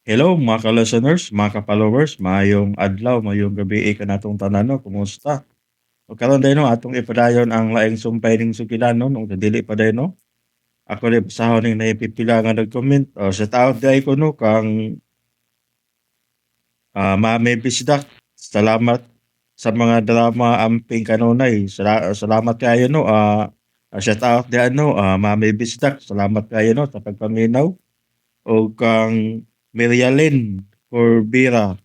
Hello mga ka-listeners, mga ka-followers, maayong adlaw, maayong gabi kanatong tanan no, kumusta? O karon day no, atong ipadayon ang laing sumpay ning sugilanon ug dili pa day no. Ako rin basahon ning naipipila nga nag-comment. O shout out day ko no kang Mami Bisdak. Salamat sa mga drama amping kanunay. Salamat kayo no. Shout out day ano, Mami Bisdak. Salamat kayo no sa pagpaminaw. O kang Mirialyn Corbira.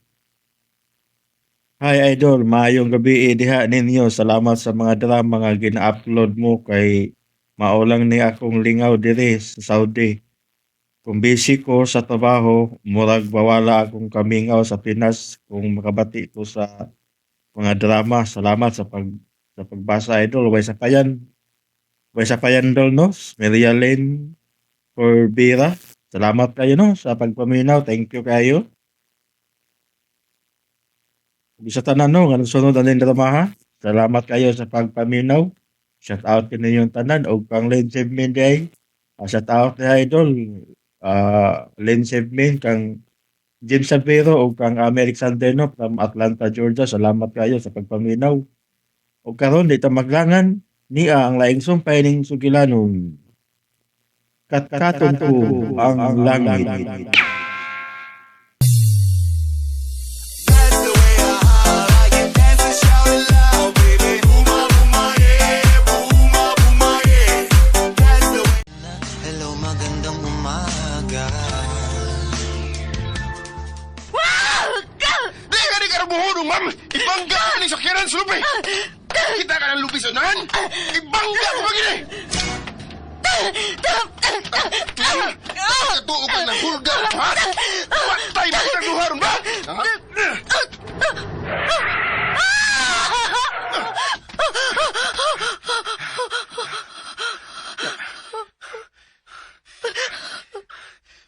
Hi idol, maayong gabi diha ninyo. Salamat sa mga drama nga gina-upload mo kay mao lang ni akong lingaw diri sa Saudi. Kung busy ko sa trabaho, murag mawala akong kamingaw sa Pinas kung makabati ko sa mga drama. Salamat sa pagbasa, idol. Way sapayan. Way sapayan dol no. Mirialyn Corbira. Salamat kayo no sa pagpaminaw. Thank you kayo. Bisa tanan no, nga sunod aning drama ha. Salamat kayo sa pagpaminaw. Shout out kini yung tanan og kang Len Sebmin day. Shout out ni idol. Len Sebmin kang James Sabero og kang Ami Alexander no from Atlanta, Georgia. Salamat kayo sa pagpaminaw. Og karon di ta maglangan niya ang laing sumpay ning sugilanon. Katkaton ko ang langit. That's the way I like it. Dance and shout it loud, baby. Boom, boom, yeah. Boom, boom, yeah. That's the way. Hello, magandang umaga. Di ka ni karabuhunong, ma'am! Ibangga ka ni sakyanan sa lupi! Kita ka ng lupi sa unahan! Ibangga ko ba gini? Katuo ka ng hulga, ha? Patay mo kitang duharon ba? Ha?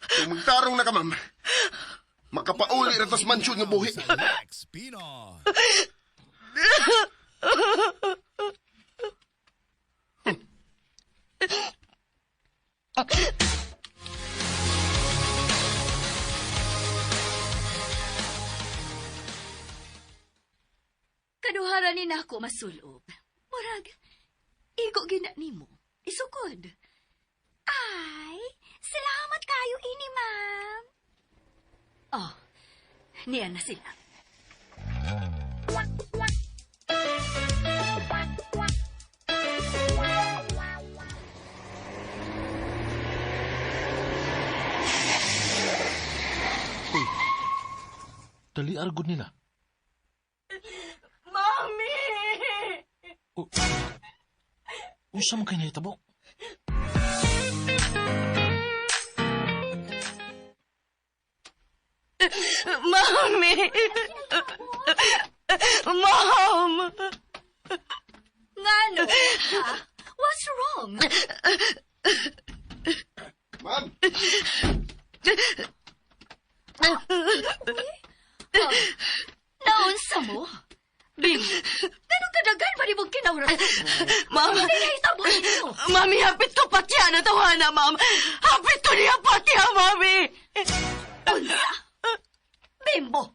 Kung magtarong na ka, ma'am, makapauli na tas mansyon nga buhi. Kaduharan ni nako masulob. Murag, igo gina nimo. Isukod. Ay, salamat kayo ini, ma'am. Oh, niya na sila. Dali argod nila. Mami! Unsa man kay nahitabo? Mami! Mom! Ngano? Ha? What's wrong? Ma'am, Naunsa mo? Bim, ganun kadagan ba ni mong kinawra? Ma'am, Nahitabo ninyo. Mami, hapit ko patya na tawana, ma'am. Hapit ko niya patya, mami. Unsa? Bimbo!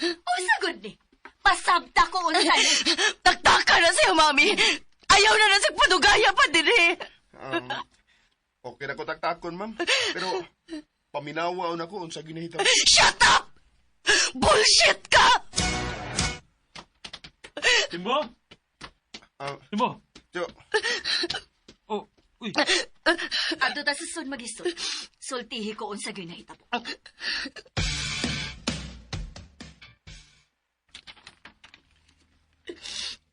Unsa gud ni? Pasabta ko unsa ni. Taktaka na siya, mami. Ayaw na na sa padugaya pa din eh. Okay na ko taktakon, ma'am. Pero, paminawa na ko unsa ginahitabo. Shut up! Bullshit ka! Timbo? Timbo? Jo, Oh, uy. Adto ta sa sun magisod. Sultihi ko unsa gyud nahitabo.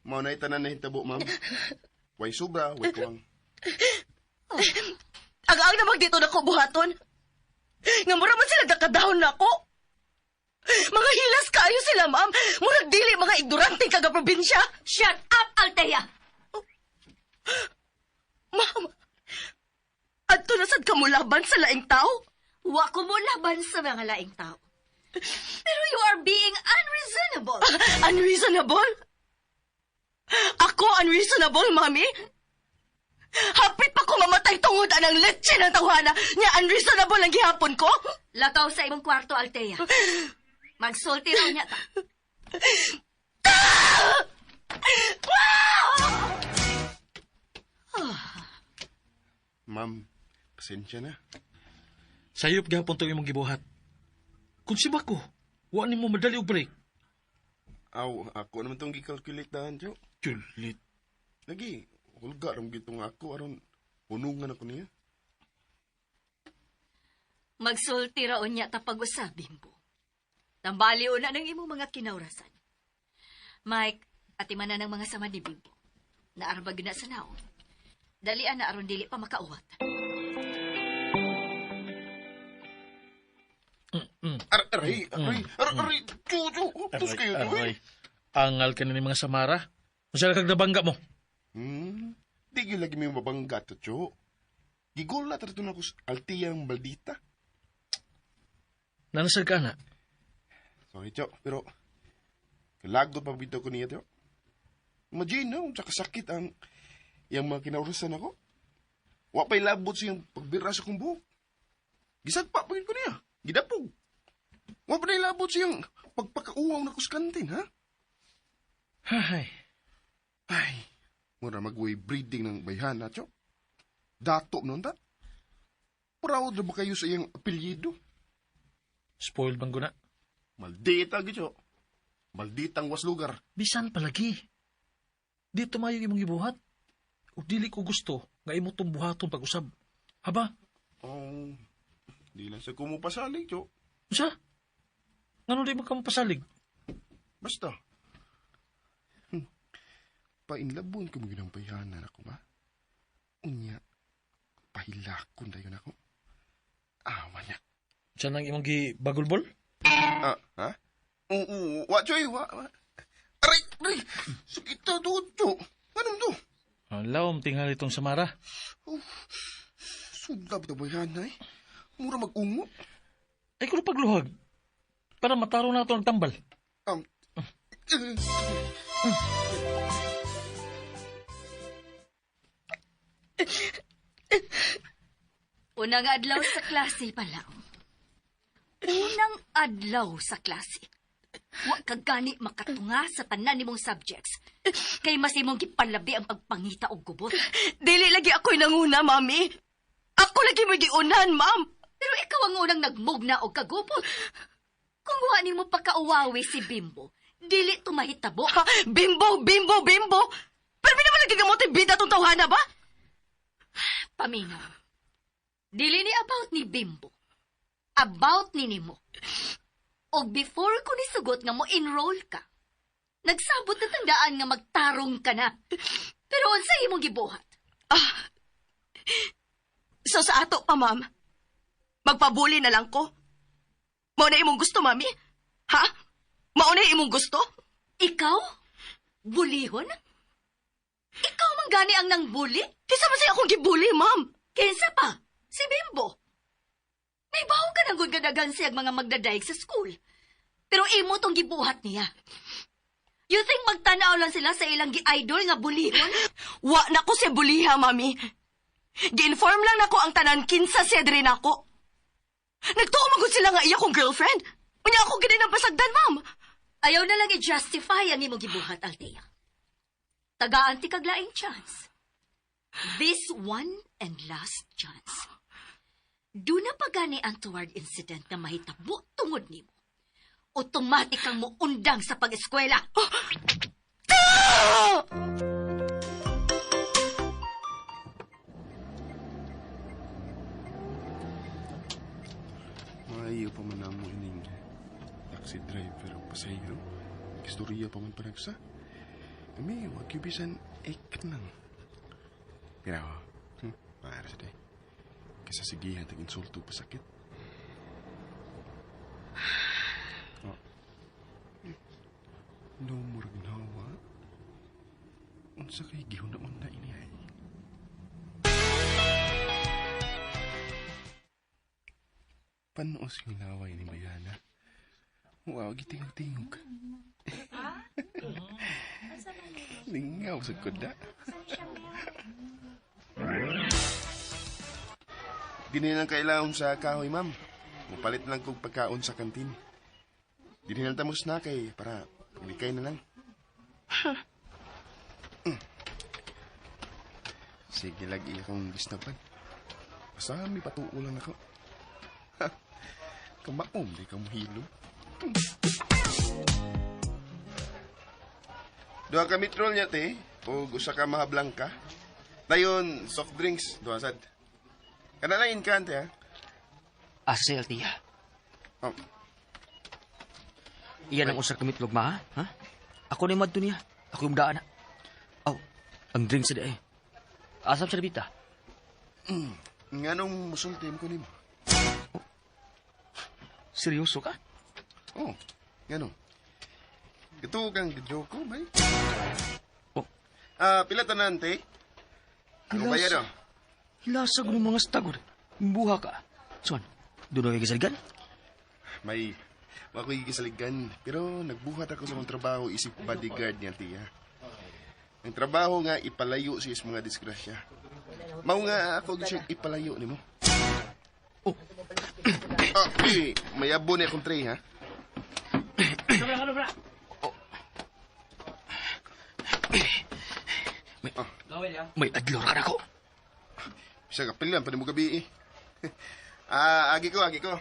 Mao na tanan nahitabo, ma'am. Way sobra, way kuwang. Ang-ang namang dito na ko buhaton. Nga mura man sila dakadahon na ako. Mga hilas kayo sila, ma'am. Murag dili mga ignorante kaga probinsya. Shut up, Althea! Ma'am, adto na sad ka mo laban sa laing tao? Wa ko mo laban sa mga laing tao. Pero you are being unreasonable. Unreasonable? Ako unreasonable, mami? Hapit pa ko mamatay tungod anang leche ng tawhana nya unreasonable ang gihapon ko. Lakaw sa imong kwarto, Althea. Magsulti raw niya ta. Ma'am, pasensya na. Sayop gihapon tong imong gibuhat. Kung si ko, wa nimo madali og break. Aw, ako naman tong gikalculate dahan, Cho. Chulit. Lagi, hulga ram gitong ako aron punungan ako niya. Magsulti raw niya ta pag-usab, Bimbo. Tambali una ng imong mga kinaurasan. Mike, atiman na ng mga sama ni Bimbo. Naarbag na sa naong. Dalian na aron dili pa makauwat. Aray, aray, aray, aray, Cho, Cho, haptos kayo, Cho. Aray. Angal ka na ni mga Samara. Unsa kag nabangga mo? Di gyud lagi may mabangga to, Cho. Gigol na to na ako sa Altiyang Maldita. Nanasag ka na. Sorry, Cho, pero kalagot pa bitaw ko niya, Cho. Imagine, no, sa kasakit ang iyang mga kinaurasan ako. Wa pa'y labot siyang pagbira sa akong buhok. Gisagpa pa gyud ko niya. Gidapog. Wa pa labot siyang pagpakauwaw na ko sa kantin, ha? Hay. Ay, mura magway breeding ng bayhana, Cho. Dato nun ta. Proud na ba kayo sa iyang apelyido? Spoiled bang guna? Maldita, gito. Malditang was lugar. Bisan palagi. Di tumayo imong gibuhat. Ug dili ko gusto nga imo tong buhaton pag-usab. Haba? Oh, di lang sa kumupasalig, Cho. Unsa? Ngano di mo ka mapasalig? Basta. Painlabon ko mo ginang bayhanan ako ba? Unya, pahilakon dayon ako. Awa niya. Unsa nang imong gibagulbol? Ah, ha? Oo, wa, Choy, wa, wa. Aray, aray! Sakit na to, Cho. Anong to? Lawom tingali itong Samara. Sugab na bayhana eh. Mura mag-ungo. Ay kuno pagluhag. Para mataro na ato ang tambal. Eh, Unang adlaw sa klase pala. Unang adlaw sa klase. Wa ka gani makatunga sa tanan nimong subjects. Kay mas imong gipalabi ang pagpangita og gubot. Dili lagi ako'y nanguna, mami. Ako lagi mo giunan, ma'am. Pero ikaw ang unang nagmugna og kagubot. Kung wa nimo pakauwawi si Bimbo, dili tumahitabo. Ha? Bimbo, bimbo, bimbo. Pero naman lagi gamote bida tong tawhana ba? Paminaw. Dili ni about ni Bimbo. About ni nimo. Og before ko nisugot nga mo enroll ka, nagsabot na tandaan nga magtarong ka na. Pero unsa imong gibuhat? So sa ato pa, ma'am. Magpabuli na lang ko. Mao na imong gusto, mami? Ha? Mao na imong gusto? Ikaw? Bulihon? Ikaw man gani ang nangbuli? Kinsa man say akong gibuli, ma'am? Kinsa pa? Si Bimbo. Naibaw ka nang gadagan siyag mga magdadayeg sa school. Pero imo tong gibuhat niya. You think magtanaw lang sila sa ilang gi-idol nga bulihon? Wa na ko siya buliha, mami. Gi-inform lang nako ang tanan kinsa siya diri nako. Nagtuo man gud sila nga iya kong girlfriend. Unya ako gini ng pasagdan, ma'am. Ayaw na lang i-justify ang imong gibuhat, Althea. Tagaan ti kag laing chance. This one and last chance. Do na pagani ang toward incident na mahitabo tungod nimo. Automatic kang muundang sa pag-eskwela. Maayo pa man namo ining taxi driver o pasahero. Istorya pa man panagsa. Kami, wag yung bisan ek nang. Pero, maara sa day. Kaysa sigihan tag insulto pa sakit. Oh. No murag nawa. Unsa kay gihuna-una ini ay? Panos yung laway ni Bayana. Wow, gitingog-tingog. Lingaw sa kuda. Dini lang kailangan sa kahoy, ma'am. Mupalit lang kog pagkaon sa kantin. Dini lang tamos na kay para paglikay na lang. Sige, lagi akong gisnapan. Basta may patuo lang ako. Ha, kamaom, di ka muhilo. Duha ka mitrol niya, te. O usa ka maha blanca. Dayon, soft drinks. Duha sad. Kana lang inkan, te, ha? Asa Altia. Oh, Iyan ang usa ka mitlog ma, ha? Ako ni madto niya. Ako yung daan. Oh, ang drink sa dae. Asam sa dapita. Nganong musulti mo ko nimo? Seryoso ka? Oh, ngano? Ito kang joke ko, bay. Oh. Ah, pila tanan, te? Ano ba yan, oh? Hilasag ng mga stagod. Buha ka. Suan, doon na gisaligan? May wa ko'y gisaligan, pero nagbuhat ako sa akong trabaho isip bodyguard niya, tiya. Ang trabaho nga ipalayo siya sa mga disgrasya. Mao nga ako gyud siyang ipalayo nimo. Oh. Ah, eh, may abo ni akong tray, ha? May adlaw ra ka nako. Bisa ka pilihan pa nimo gabi, eh. Ah, agi ko, agi ko.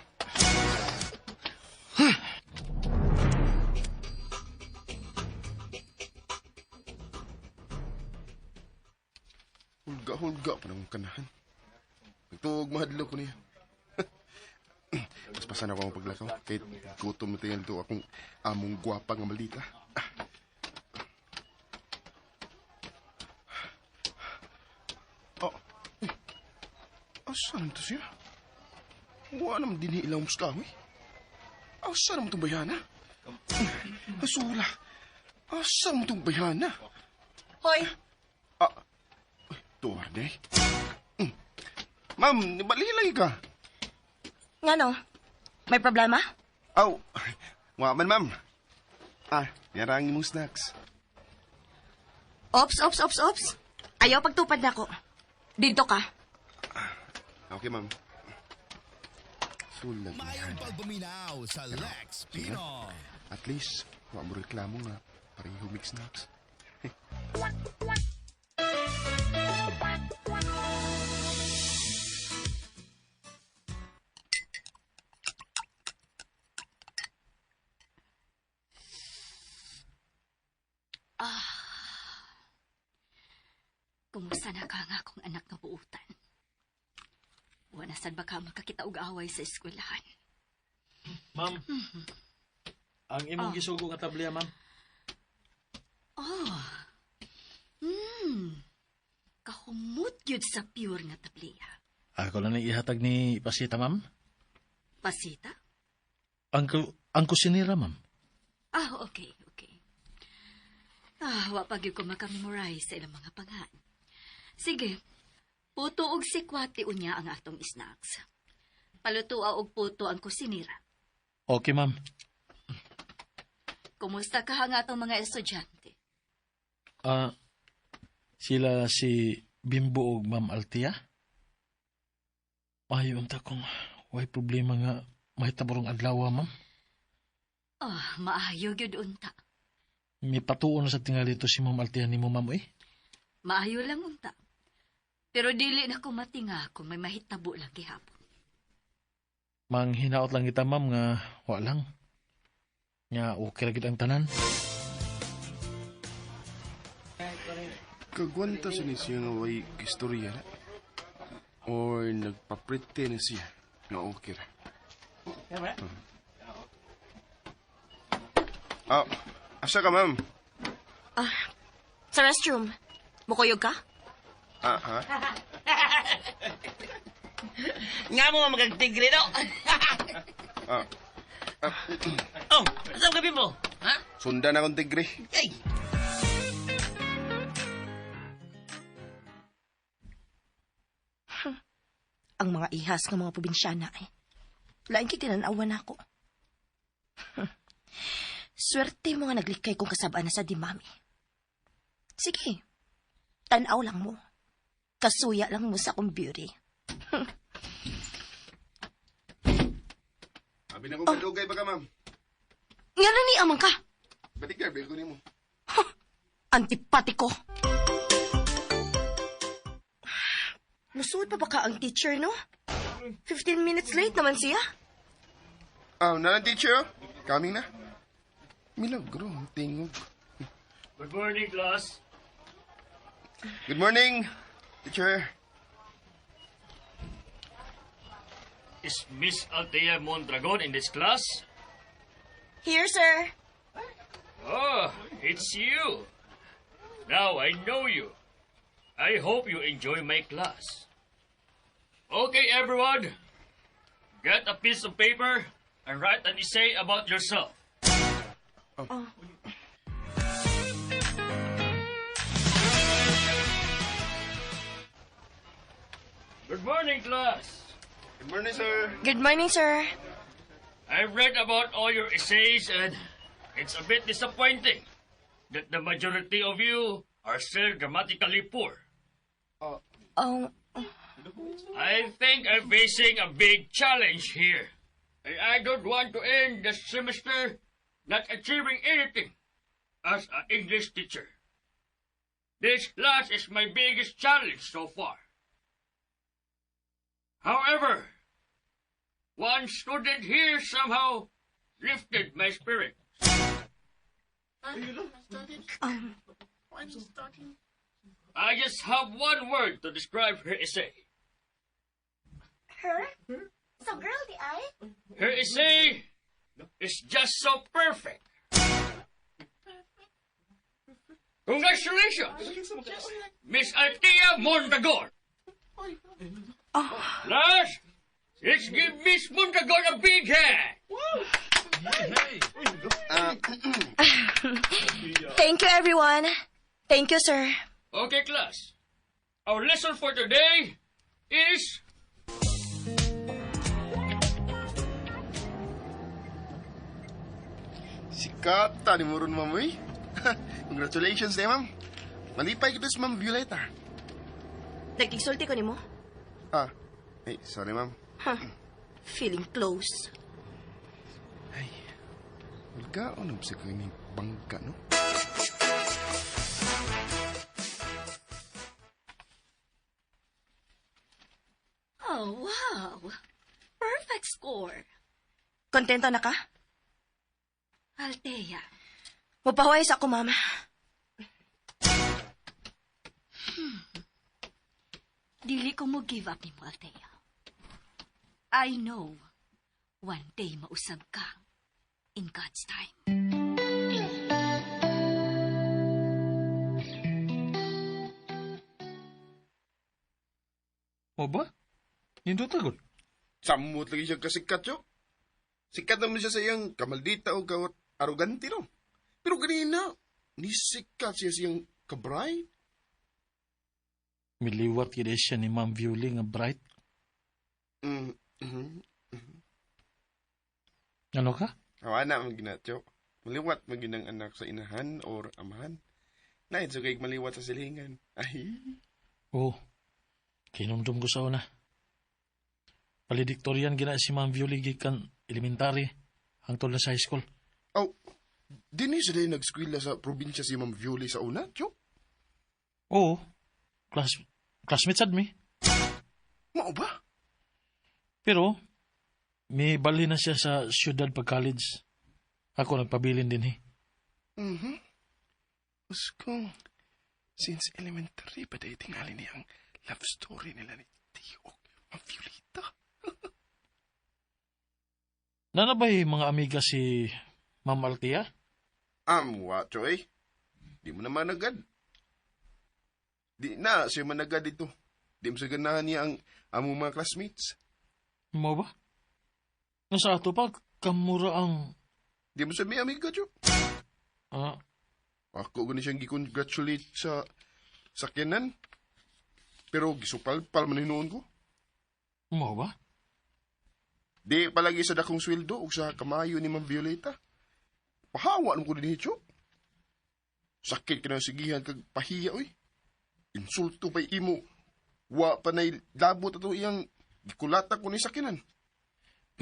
Hulga-hulga pa ng kanahan. Nagtuog mahadlo ko niya. Paspasan ako ang paglakaw. Kahit gutom na tingnan ito akong among gwapa nga maldita. Ah. Oh, eh. Asa naman to siya? Wala naman din ilang muskaw eh. Asa naman itong bayana? Asula. Asa naman itong bayana? Hoy, Ah, ay, tuwar day. Ma'am, balilay ka. ngano? May problema? Aw, wa man ma'am. Ah, yarang imong snacks. Ops, ops, ops, ops. Ayaw pagtupad na ko. Dito ka. Okay, ma'am. Sulag Mayong pagpaminaw sa Lex Pino. At least, wa mo reklamo nga. Pareho mix snacks. Kumusta na ka nga akong anak nga buutan? Wala sad ba ka makakita og away sa eskwelahan? Ma'am. Ang imong gisugo nga tablya, ma'am. Oh. Kahumot gyud sa pure nga tabliya. Ako lang ni ihatag ni Pasita, ma'am. Pasita? Ang, ang kusinera, ma'am. Ah, okay, okay. Ah, wa pa gyud ko makamemorize sa ilang mga pangan. Sige. Puto og sikwate unya ang atong snacks. Palutoa og puto ang kusinira. Okay, ma'am. Kumusta ka ang atong mga estudyante? Ah, sila si Bimbo og Ma'am Altia? Ay, unta kong way problema nga mahitaborong adlaw, ma'am. Ah, maayo gyud unta. May patuon na sa tingali to si Ma'am Altia ni mo, ma'am, eh. Maayo lang unta. Pero dili na ko matinga kung may mahitabo lang gihapon. Manghinaot lang kita, ma'am, nga wa lang. Nga okay ra gid ang tanan. Kagwanta sa ni siya nga way istorya na. Or nagpaprete na siya nga okay ra. Ah, asa ka ma'am? Sa restroom. Mukuyog ka? Ah, ha? Nga mo magagtigre no? Ah, Oh, asa gabi mo? Ha? sundan akong tigre. Ay, Ang mga ihas ng mga probinsyana eh. Lain kay tinanawan ako. Swerte mga naglikay kong kasabaan na sa di mami. Sige, tanaw lang mo. Kasuya lang mo sa akong beauty. Abi na kong kadugay ba ka, ma'am? Nga na ni amang ka. Bodyguard, ba ko nimo? Antipatiko. Musuod pa ba ka ang teacher, no? 15 minutes late naman siya. Ah, nalang teacher, oh. Coming na. Milagro, ang tingog. Good morning, class. Good morning, teacher. Is Miss Althea Mondragon in this class? Here, sir. Oh, it's you. Now I know you. I hope you enjoy my class. Okay, everyone. Get a piece of paper and write an essay about yourself. Good morning, class. Good morning, sir. Good morning, sir. I've read about all your essays and it's a bit disappointing that the majority of you are still grammatically poor. Oh, I think I'm facing a big challenge here. And I don't want to end the semester not achieving anything as an English teacher. This class is my biggest challenge so far. However, one student here somehow lifted my spirit. I just have one word to describe her essay. Her? So girl, di ay? Her essay is just so perfect. Congratulations, Miss Althea Mondragon. Last, let's give Miss Mondragon a big hand. Thank you, everyone. Thank you, sir. Okay, class. Our lesson for today is Sikat, tani mo ron, ma'am, uy. Congratulations, eh, ma'am. Malipay kita sa Ma'am Violeta. Nagtigsulti ko nimo? Ah, hey, sorry, ma'am. Huh. Feeling close. Ay, magkaon sa ko ni bangka, no? Oh, wow. Perfect score. Kontento na ka? Althea, Mupahuway sa ako, mama. Dili ko mo give up nimo, Althea. I know, one day mausab ka in God's time. Mo ba? Nindot agad. Samot lagi siya kasikat, yo. Sikat naman siya sa iyang kamaldita o kawat arugante, no? Pero kanina, nisikat siya sa iyang kabright. Miliwat gid siya ni Ma'am Violi nga bright. Mm, mhm. Ano ka? Awa na, man ginatyo. Maliwat man ginang anak sa inahan or amahan. Nain so kay maliwat sa silingan. Ay. Oh. Kinumdum ko sa una. Valedictorian gina si Ma'am Violi gikan elementary hangtod na sa high school. Oh, dini sa day nag-eskwela sa probinsya si Ma'am Violi sa una, tiyo? Oo. Class classmates sad mi. Mao ba? Pero may bali na siya sa siyudad pag college. Ako nagpabilin din eh. Mhm. Uskong, since elementary pa day tingali niya ang love story nila ni Tio ug Ma'am Violita. Nana ba'y mga amiga si Ma'am Althea? Amwa, Choy. Di mo na managad. Di na siya managad dito. Di mo sa ganahan niya ang among mga classmates. Mo ba? Nasa ato pa, kamura ang... Di mo sa may amiga, Choy. Ah, Ako gani siyang gi-congratulate sa sakyanan. Pero gisupalpal man hinuon ko. mo ba? Di palagi sa dakong sweldo ug sa kamayo ni Ma'am Violeta. Pahawa nung ko dinhi, Choy. Sakit ka na sigihan kag pahiya, oy. Insulto pa'y imo. Wa pa na'y labot ato iyang gikulata ko ni sakyanan.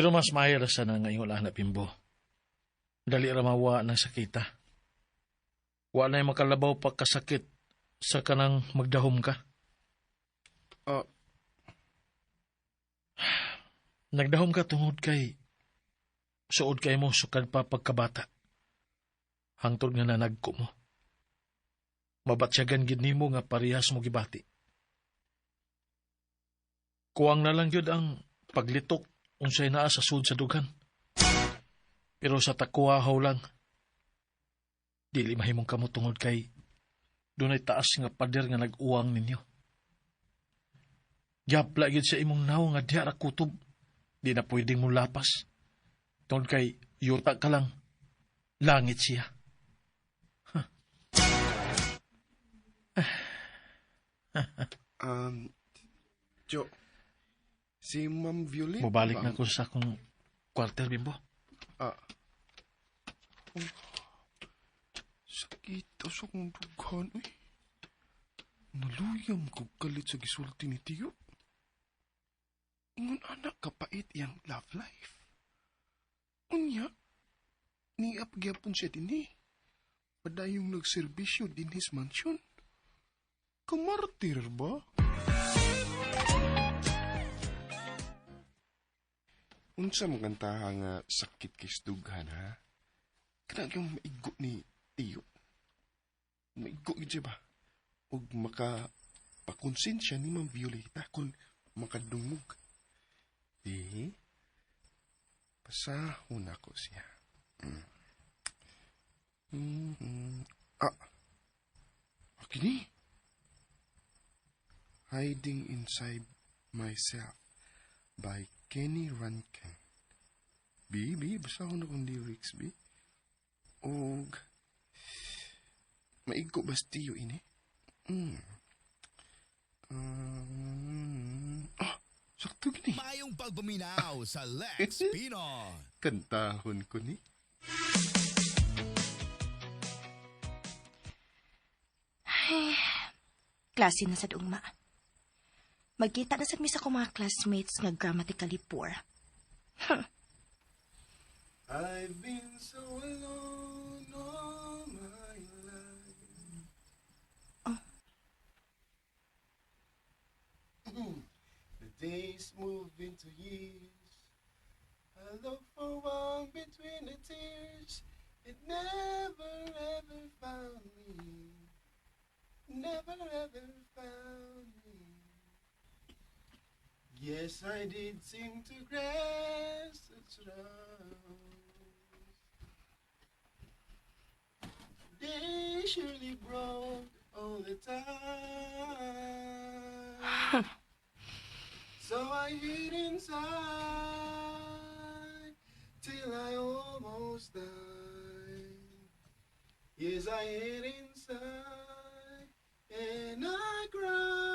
Pero mas maayo ra sana nga ingon ana, Bimbo. Dali ra mawa ng sakita. Wa na'y makalabaw pa kasakit sa kanang magdahom ka. Ah, Nagdahom ka tungod kay suod kay mo sukad pa pagkabata. Hangtod nga nanagko mo. Mabatsyagan gid nimo nga parehas mo gibati. Kuwang na lang gyud ang paglitok unsay naa sa sud sa dughan. Pero sa takuhahaw lang, dili mahimong kamo tungod kay dunay taas nga pader nga nag-uwang ninyo. Yapla gyud sa imong naw nga diha ra kutob. Di na pwedeng mo lapas. Tungod kay yuta ka lang, langit siya. Tiyo, si Ma'am Violet Mubalik ba na ko sa akong kwarter, Bimbo. Ah. Oh. Sakit sa akong dughan, uy. Naluyam ko kalit sa gisulti ni Tiyo. Ingon anak kapait iyang love life. Unya, niap gyapon siya dinhi. Padayong nagserbisyo din his mansion. Kamartir ba? Unsa man kantaha nga sakit kay dughan ha? Kana yung maigo ni Tiyo. Maigo gyud siya ba? Ug maka pakonsensya ni Ma'am Violeta kung makadungog. Di, pasahon ako siya. Ah, kini. Hiding Inside Myself by Kenny Rankin. B, B, basahon akong lyrics, B. Og, maigo ba si Tiyo ini? Ah, sakto gini. Maayong pagpaminaw sa Lex Pinoy. Kantahon ko ni. Klase na sa ugma. Magkita na sad mi sa akong mga classmates nga grammatically poor. I've been so alone all my life. The days move into years. I look for one between the tears. It never ever found me. Never ever found me. Yes, I did seem to grasp its rose. They surely broke all the time. So I hid inside till I almost died. Yes, I hid inside and I cried.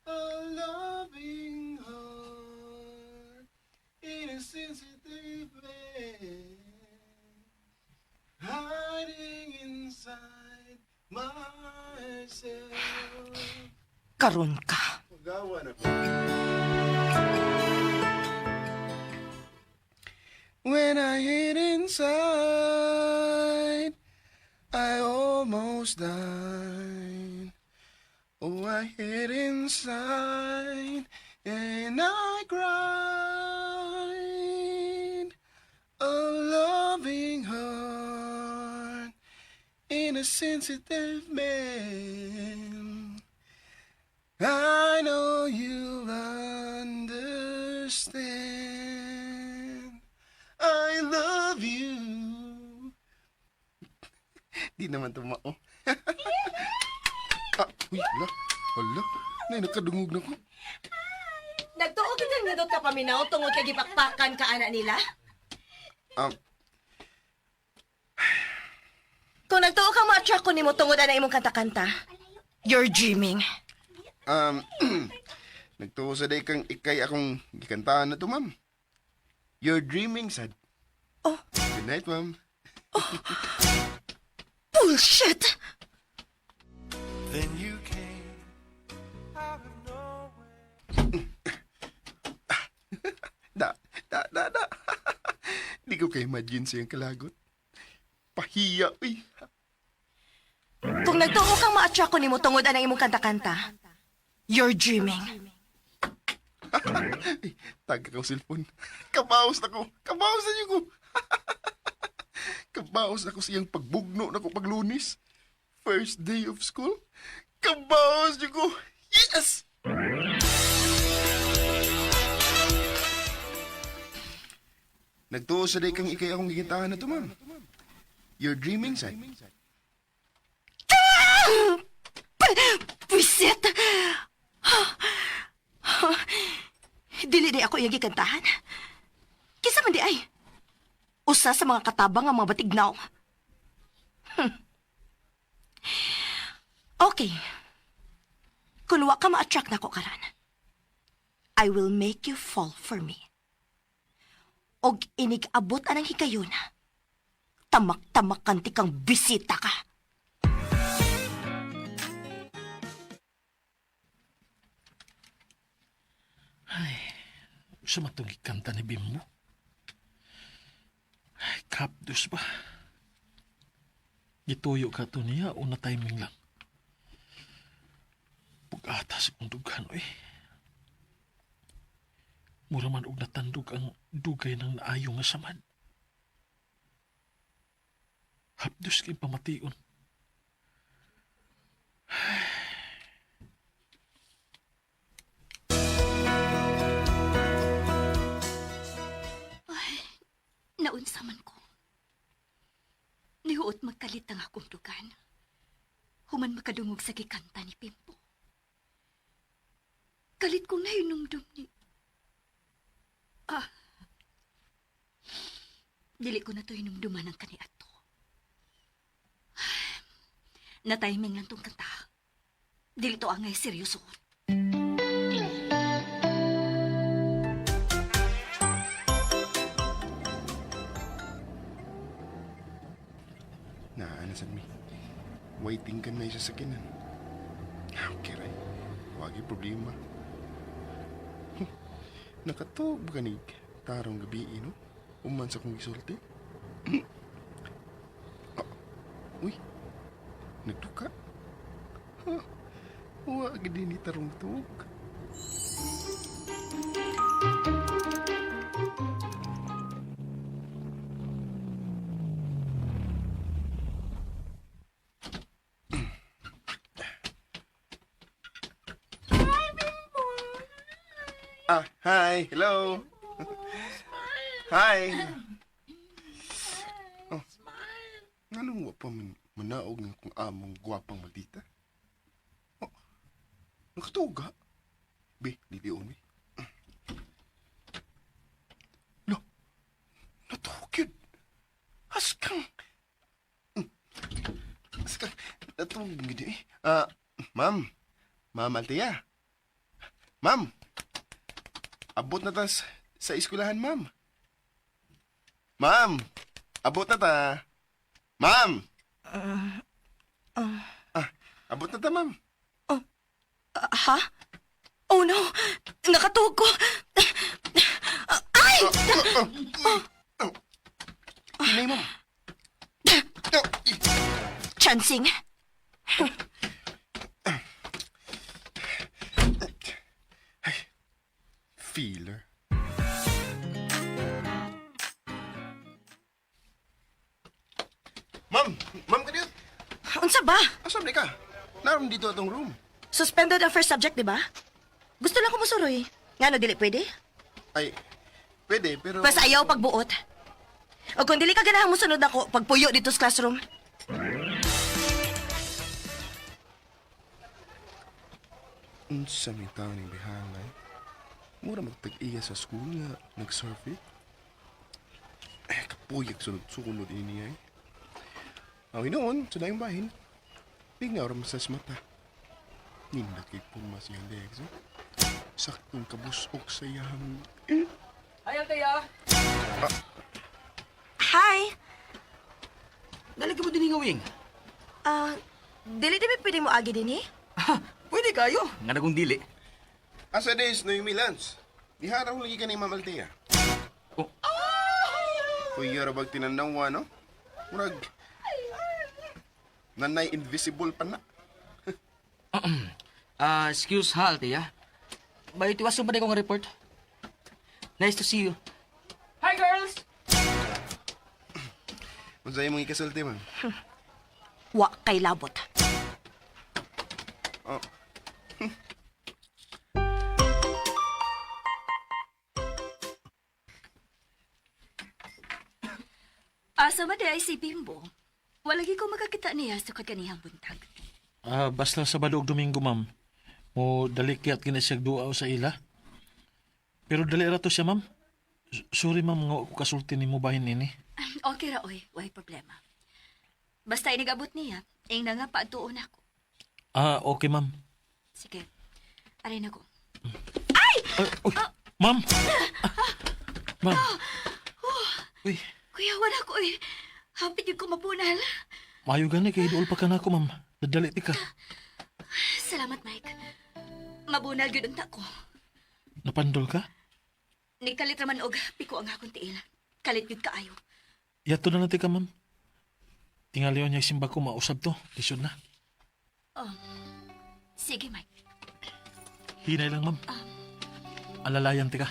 A loving heart in a sensitive man, hiding inside myself. Karon ka. Pagawa na ko. When I hid inside, I almost died. Oh, I hid inside and I cried. A loving heart in a sensitive man. I know you'll understand. I love you. Di naman tumao. Ah, uy, hala. Hala. Nay, nakadungog na ko. Nagtuo ka kang nindot ka paminaw tungod kay gipakpakan ka ana nila? Kung nagtuo ka ma-attract ko nimo tungod ana imong kanta-kanta, you're dreaming. Nagtuo sa day kang ikay akong gikantahan na to, ma'am. You're dreaming, sad. Oh. Good night, ma'am. Bullshit! Then you came out of nowhere. Da, da, da, da. Di ko kay imagine siyang kalagot. Pahiya, uy. Kung nagtuo kang ma-attract ko nimo tungod anang imong kanta-kanta, you're dreaming. Ay, taga kang cellphone. Kabaos na ko. Kabaos na niyo ko. Kabaos na ko siyang pagbugno na ko paglunis. First day of school. Kabaos niyo ko. Yes! Nagtuo sa day kang ikay akong gigintahan na to, ma'am. You're dreaming, sir. Pwisit! Dili di ako iyang gikantahan. Kinsa man di ay? Usa sa mga katabang nga mga batignaw. Okay. Kung wa ka ma-attract nako karon, I will make you fall for me. Og inig-abot anang higayon. Tamak-tamak kanti kang bisita ka. Sa matong gikanta ni Bimbo. Ay, kapdos ba? Gituyo ka to niya o na timing lang. Pag-atas akong dughan, oy. Mura man og natandog ang dugay ng naayo nga samad. Hapdos kay pamation. Naunsa man ko. Nihuot magkalit ang akong dugan. Human makadungog sa gikanta ni Pimpo. Kalit kong nahinumdum ni... Ah. Dili ko na to hinumduman ang kaniadto. Na-timing lang tong kanta. Dili to angay seryoso. Naanasan mi. Waiting ka na sa sakinan. Ah, okay, ray. Wagi problema. Nakatuog ba kanig tarong gabi, no? Uman sa kong gisulti. Ah, uy, nagduka. Huh, wa gid ni tarong tuog. Ah, hi. Hello. Hi. Oh. Nganong wa pa man manaog nga kung among gwapang maldita? Oh, nakatuga. Be, dili mi. Lo, natuog yun. Askang. Askang, natuog gid eh. Ah, ma'am. Ma'am Althea. Ma'am. Abot na ta sa eskwelahan, ma'am. Ma'am, abot na ta. Ma'am! Ah, abot na ta, ma'am. Ah, ha? Oh no! Nakatuog ko! Ay! Hinay, ma'am. Oh, eh. Chancing! Feeler. Ma'am! Ma'am, kaniyot! Unsa ba? Asa man ka? Naroon dito atong room. Suspended ang first subject, di ba? Gusto lang ko musuroy. Ngano dili pwede? Ay, pwede, pero... Basta ayaw pagbuot. O kung dili ka ganahan mo sunod ako, pagpuyo dito sa classroom. Unsa may tao ning bihanay? Mura magtag-iya sa school nga nag-survey. Eh, kapuyag sunod-sunod ini niya eh. Ang inoon, sa laing bahin, lingaw ra sa mata. Nindot kay puma siyang legs eh. Saktong kabusok sa iyang... Hi, Althea! Hi! Nalagyan mo din yung wing. Ah, dili di ba pwede mo agi din eh? Pwede kayo. Nga nagong dili. Asa days no yung Milans? Diharaw lagi ka ni Ma'am Althea. Oh. Kuya ra bag tinanawa, no? Murag, nanay invisible pa na. Ah, excuse ha, Althea. May tiwaso ba na nga report? Nice to see you. Hi, girls! Unsa imong ikasulti, ma'am? Wa kay labot. Oh. Asa man di ay si Bimbo. Wala gyud ko makakita niya sa kaganihang buntag. Ah, basta Sabado ug Domingo, ma'am. Mo dali kiyat gina siya duaw sa ila. Pero dali ra to siya, ma'am. Sorry, ma'am, nga wa ko kasulti nimo bahin nini. Okay ra oy, way problema. Basta inigabot niya, ing na nga paadtuon ako. Ah, okay, ma'am. Sige. Aray na ko. Ay, uy, ma'am. Ah, ma'am. Uy, Kuya, wala ko oy. Hapit yung ko mabunal. maayo gani kay duol pa ka nako, ma'am. Dadali ti ka. Salamat, Mike. Mabunal gyud unta ko. Napandol ka? Nikalit raman og piko ang akong tiil. Kalit gyud kaayo. Yato na natin ka, ma'am. Tingali niya simba ko mausab to. Lisod na. Sige, Mike. Hinay lang, ma'am. Alalayan ti ka.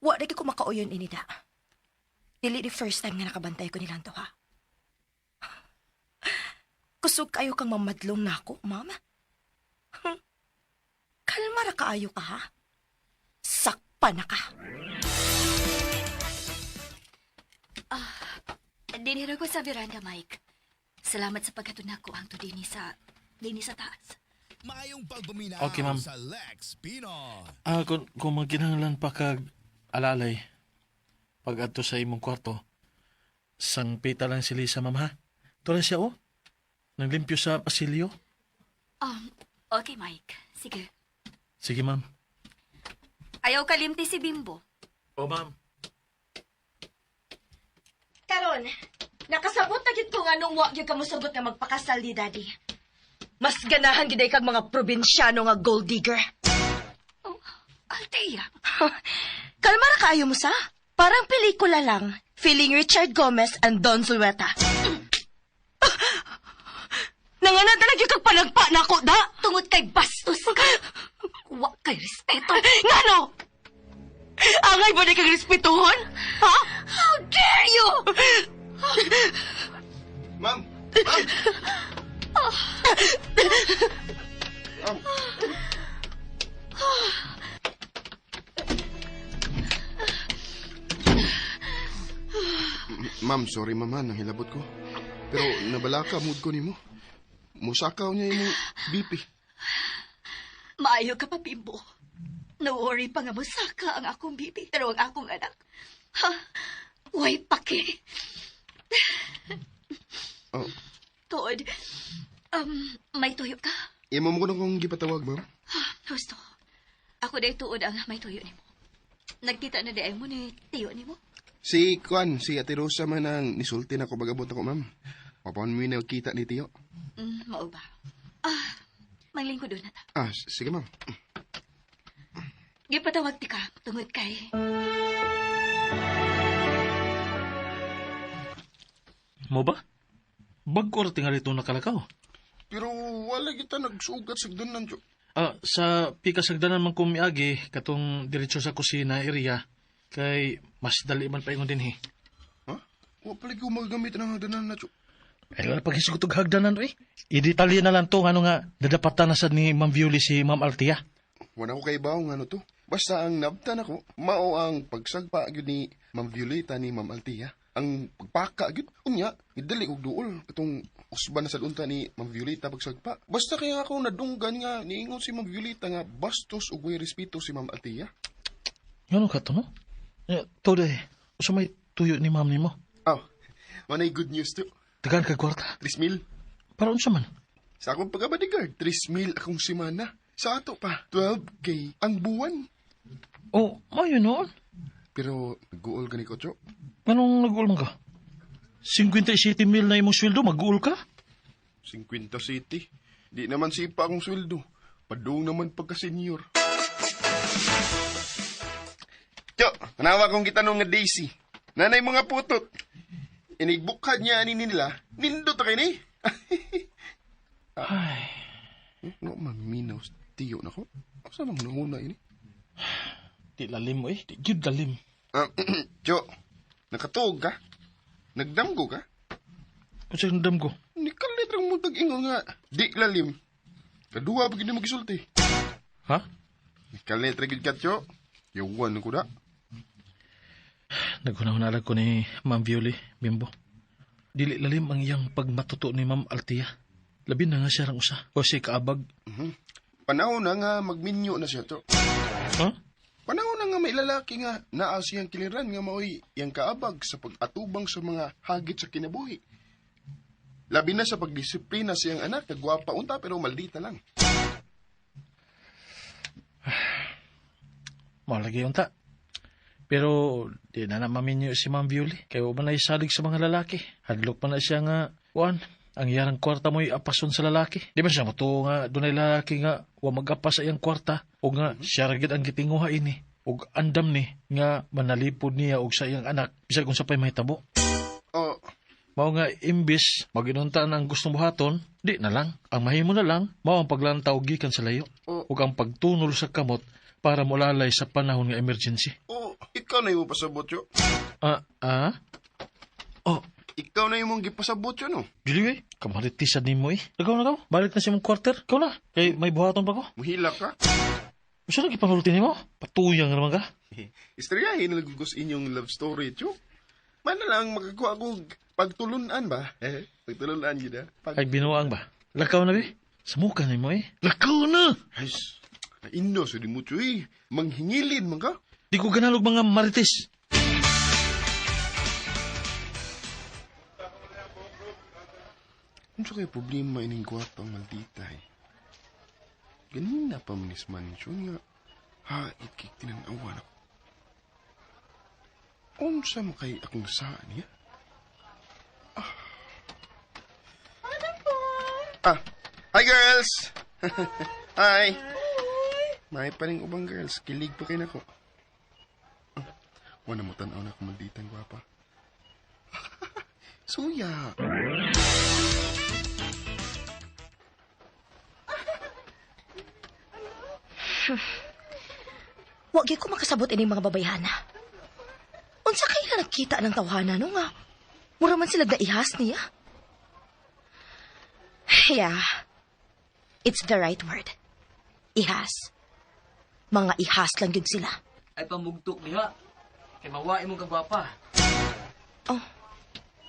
Wa ra gyud ko makauyon ini da. Dili di first time nga nakabantay ko nilang duha. Kusog kayo kang mamadlong nako, mama. Kalma ra kaayo ka, ha? Sakpa na ka. Dinhira ko sa veranda, Mike. Salamat sa paghatod nako ang dinhi sa taas. Maayong pagpaminaw Okay, ma'am. sa Lex Pino. Ah, kung magkinahanglan pa kag alalay, pag adto sa imong kwarto, sangpita lang si Lisa, ma'am, ha? Ito lang siya, oh. Naglimpyo sa pasilyo. Okay, Mike. Sige. Sige, ma'am. Ayaw kalimti si Bimbo. Oh, ma'am. Karon, nakasabot na gid ko nga nung wa gyud ka mosugot nga magpakasal ni Daddy. Mas ganahan gid ay kag mga probinsyano nga gold digger. Oh, Althea. Kalma ra kaayo mo sa? Parang pelikula lang. Feeling Richard Gomez and Don Zulueta. Nanganad na lagi kag panagpa na ako, da! Tungod kay bastos ka. Wa kay respeto. Ngano? Angay ba ni kag respetuhon? Ha? How dare you! Ma'am! Ma'am! Ma'am! Ma'am, sorry ma'am, ha, nangilabot ko. Pero nabalaka mood ko nimo. Musakaw niya imong BP. Maayo ka pa, Bimbo. No worry pa nga mosaka ang akong bibi, pero ang akong anak, ha, way pake. Oh, Tuod, may tuyo ka? imo mo ko na kong gipatawag, ma'am. Husto. Ako day tuod ang may tuyo nimo. Nagkita na day mo ni tiyo nimo. Si Kwan, si Ate Rosa man ang nisulti na ko bagabot ako, ma'am. Papaon mo yung nakita ni Tiyo. Mao ba? Ah, manglingkod na ta. Ah, sige, ma'am. Gipatawag ti ka tungod kay Mo ba? Bag-o ra tingali itong nakalakaw. Pero wala kita nagsugat sa danan, Tiyo. Ah, sa pikasagdanan man kumiagi, katong diretso sa kusina area, kay mas dali man pa ingon dinhi. Ha? Wa pala ko magagamit ng hagdanan na, Tiyo. Ay, wala paghisgot og hagdanan, eh. I-detalye na lang to, ano nga, dadapatan na sad ni Ma'am Violi si Ma'am Altia. Wala ko kay bawo nga ano to. Basta ang nabtan ako, mao ang pagsagpa gyud ni Ma'am Violeta ni Ma'am Althea. Ang pagpaka gyud unya, gidali og duol katong usban na sad unta ni Ma'am Violeta pagsagpa. Basta kaya ako nadunggan nga niingon si Ma'am Violeta nga bastos ug way respeto si Ma'am Althea. Ngano ka to, no? Eh, to de, usa may tuyo ni ma'am nimo. Aw, manay good news to. Tagaan kag kwarta. 3,000. Para unsa man? Sa akong pagka-bodyguard, 3,000 akong semana. Sa ato pa, 12K ang buwan. Oh, mayo noon. Pero guol gani ko, Chok. Anong nag-uul man ka? 57 mil na imong sweldo, mag-uul ka? 50 city. Di naman sipa akong sweldo. Padung naman pagka-senior. Tiyo, tanawa kong gitanong nga Daisy. Nanay mga putot. Inigbukhad niya ani nila. Nindot ra kay ni. Ay, No, maminaw tiyo na ko. Asa mang nanguna ini? Di lalim mo eh. Di gyud lalim. Ah, Tiyo, nakatuog ka? Nagdamgo ka? Unsa yung ko? Ni kalit rang mo tag-ingon nga. Di lalim. Kaduha pa gid mo gisulti. Ha? Ni kalit ra gid ka, Tiyo. Yawan ko da. Naghuna-huna ko ni Ma'am Violi, Bimbo. Dili lalim ang iyang pagmatuto ni Ma'am Altia. Labi na nga siya rang usa. O siya kaabag. Panahon na nga magminyo na siya, Tiyo. Ha? Panahon na nga may lalaki nga naa siyang kiliran nga maoy iyang kaabag sa pag-atubang sa mga hagit sa kinabuhi. Labi na sa pagdisiplina siyang anak, kagwapa unta pero maldita lang. Mao lagi unta. Pero di na na maminyo si Ma'am Violi. Kaya wa man na isalig sa mga lalaki. Hadlok pa na siya nga, kuan, ang iyang kwarta mo'y apason sa lalaki. Di ba siya matuo nga dunay lalaki nga wa mag-apas sa iyang kwarta o nga siya ra gid ang gitinguha ini og andam ni nga manalipod niya og sa iyang anak bisag unsa pa'y mahitabo. Oh, Mao nga imbis maginunta na ang gustong buhaton, di na lang. Ang mahimo na lang, mao ang paglantaw gikan sa layo Oh. ug ang pagtunol sa kamot para molalay sa panahon nga emergency. oh, ikaw na yung pasabot, Tiyo. Ah, ah? Oh, Ikaw na yung gipasabot, Tiyo, no? Dili eh. Kamaritisan ni mo eh. Ikaw na ka. Balik na siya mong quarter. Ikaw na. Kay may buhaton pa ko. Muhila ka. Gusto na gipanulti nimo? Patuyang naman ka. Istoryahin na nagugos inyong love story, Tiyo. Mana lang makakuha ko pagtulunan ba? Eh, pagtulunan yun ah. Pag... Ay binuang ba? Lakaw na be. Samukan ni mo eh. Lakaw na! Ay, indo, so di mo, Tiyo, eh. Manghingilin man ka. Di ko ganalog mga marites. Ano kaya problema ining gwapang maldita eh? Ganina pa manis mansyon nga hait kay tinanawan ako. Unsa man kay akong saan niya? Ah. Ah, hi girls! Hi! May pa rin ubang girls, kilig pa kayo nako. Ah, wala mo tanaw na akong malditang gwapa. Suya! Wa gyud ko makasabot ining mga babayhana. Unsa kay na nagkita ng tawhana no nga? Mura man sila gaihas niya. Yeah. It's the right word. Ihas. Mga ihas lang gyud sila. Ay pamugtok diha. Kay mawain mong kagwapa. Oh.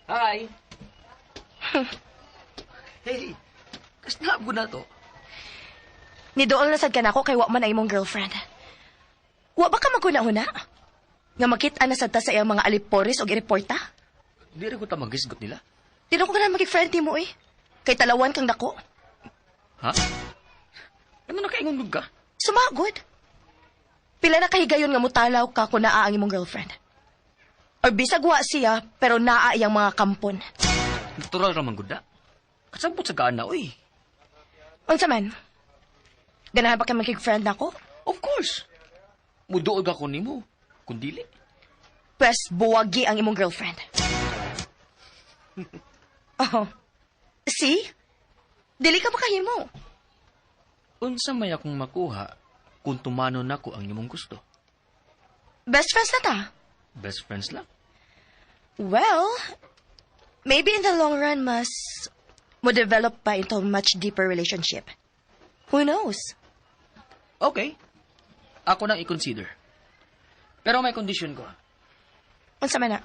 Hi. Hey, kasnab ko na to. Nidool na sad ka nako kay wa man ay imong girlfriend. Wa ba ka maghuna-huna? Nga makit-an na sad ta sa iyang mga alipores og ireporta? Di rin ko ta magisgot nila. Di na ko ganahan magig-friend nimo eh. Kay talawan kang dako. Ha? Ano na kaingon ka? Sumagod. Pila na kahigayon nga mutalaw ka kung naa ang imong girlfriend. Or bisag wa siya, pero naa iyang mga kampon. Natural ra man gud na. Kasabot sa gana, oy. Unsa man? Ganahan ba ka magig-friend nako? Of course. Muduog ako nimo. Kung dili. Pwes buwagi ang imong girlfriend. Oh. See? Dili ka makahimo. Unsa may akong makuha kung tumano nako ang imong gusto. Best friends na ta. Best friends lang. Well, maybe in the long run, mas mo develop pa into a much deeper relationship. Who knows? Okay. Ako nang i-consider. Pero may condition ko. Unsa man na?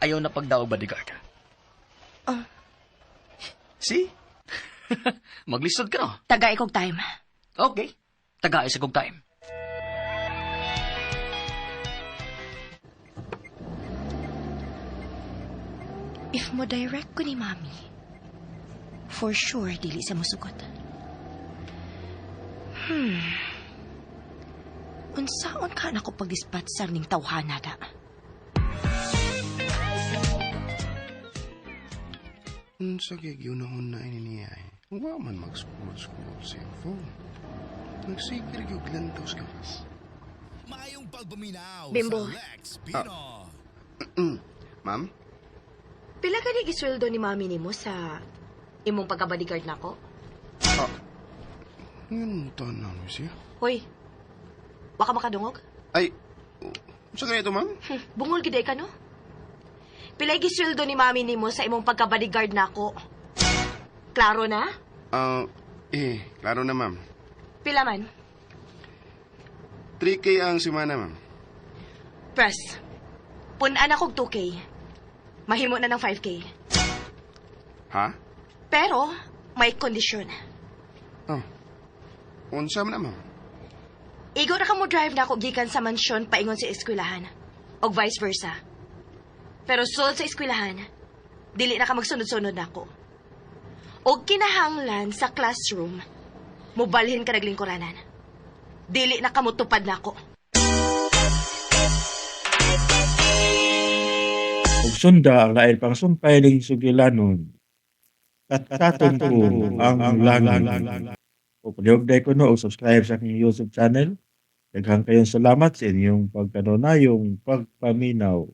Ayaw na pagdaog bodyguard. Oh. See? Maglisod ka no? Tagay kog time. Okay. Tagay sa kog time. If mo direct ko ni Mami, for sure dili sa musugot. Unsaon ka na ko pagdispatsar ning tawhana da? Unsa kay giunahon na ini niya eh. Wa man mag-scroll-scroll sa iyang phone. Nagsigir yung lantaw sa gawas. Maayong pagpaminaw Bimbo. sa Lex Pino. Ma'am? Pila ka ni gisweldo ni mami nimo sa imong pagka-bodyguard nako? Ah, ngayon mo tanan mo siya. Hoy, baka makadungog? Ay, sa ganito, ma'am? Bungol gid ka, no? Pila gisweldo ni mami nimo sa imong pagka-bodyguard nako? Klaro na? Ah, klaro na, ma'am. Pila man? 3K ang semana, ma'am. Press. Punan akong 2K. Mahimo na ng 5K. Ha? Pero, may kondisyon. Oh. Unsa man na, ma'am? Igo na ka mo drive na ako gikan sa mansyon paingon sa eskwelahan. Og vice versa. Pero sulod sa eskwelahan, dili na ka magsunod-sunod nako. Og kinahanglan sa classroom, mobalhin ka naglingkuranan. Dili na ka motupad nako. Ug sunda ang lain pang sumpay ning sugilanon. Katkaton ko ang langit. O palihog ko no, o subscribe sa aking YouTube channel. Daghang kayong salamat sa inyong pagkanunayong pagpaminaw.